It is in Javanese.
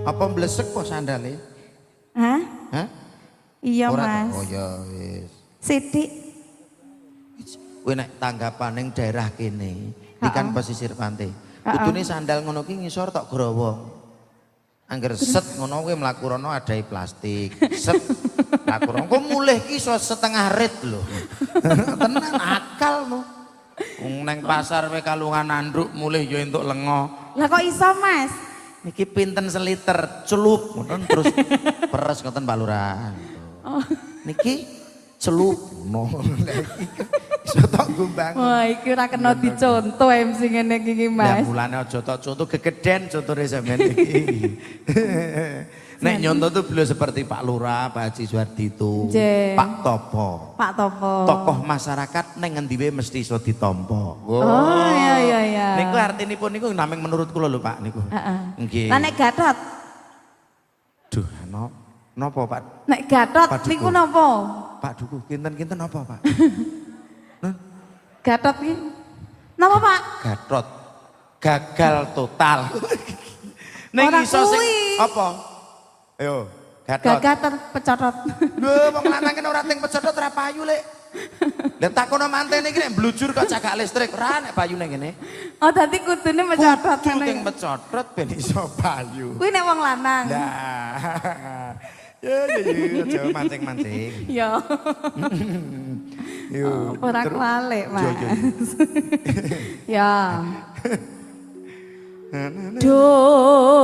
Apa mblesek po sandale? Hah? Hah? Iya, Ora toh? Mas. Oh ya wis. Sithik. Kowe nek tanggapan ning daerah kene, iki kan pesisir pantai. Kudune sandal ngono ki ngisor tok growong. Angger set ngono kowe mlaku rono adahi plastik. Set mlaku rono. Kok mulih ki iso setengah rit lho. Tenan akal no. Wong neng pasar we kalungan anduk mulih ya entuk lengo. Lah kok iso, Mas? Niki pinten seliter celup ngono terus peres ngoten Pak Lurah. Oh. Niki celup no. Iso tok gumbang. Wah, iki ora kena dicontoh MC ngene iki, Lah Mas. mulane aja tok contoh gegeden contone sampean iki. Nek nyontoh tuh beliau seperti Pak Lurah, Pak Haji Suwardito, Pak Topo. Pak Topo. Tokoh masyarakat neng ngendi wae mesti iso ditampa. Oh, iya. Niku artinipun niku namung menurut kula lho Pak niku. Heeh. Nggih. Lah nek Gatot, Duh, no, napa Pak? nek Gatot Pak Dukuh. niku napa? Pak Dukuh, kinten-kinten apa Pak? Gatot ki. Napa, Pak? Gatot. Gagal total. Ning Ora iso sing kuwi. apa? Ayo, Gatot. Gagal terpecotot. Lho, wong lanang kene ora ting pecotot ora payu, Lek. Lah takono mantene iki nek blujur kok cagak listrik, ora nek payune ngene. Oh, dadi kudune mecotot Kudu ngene. ting pecotot ben iso payu. Kuwi nek wong lanang. Lah. Ya ya ya aja mancing-mancing. Ya. Yo. Ora kualik, Mas. Yo, yo, yo. Ya. Duh.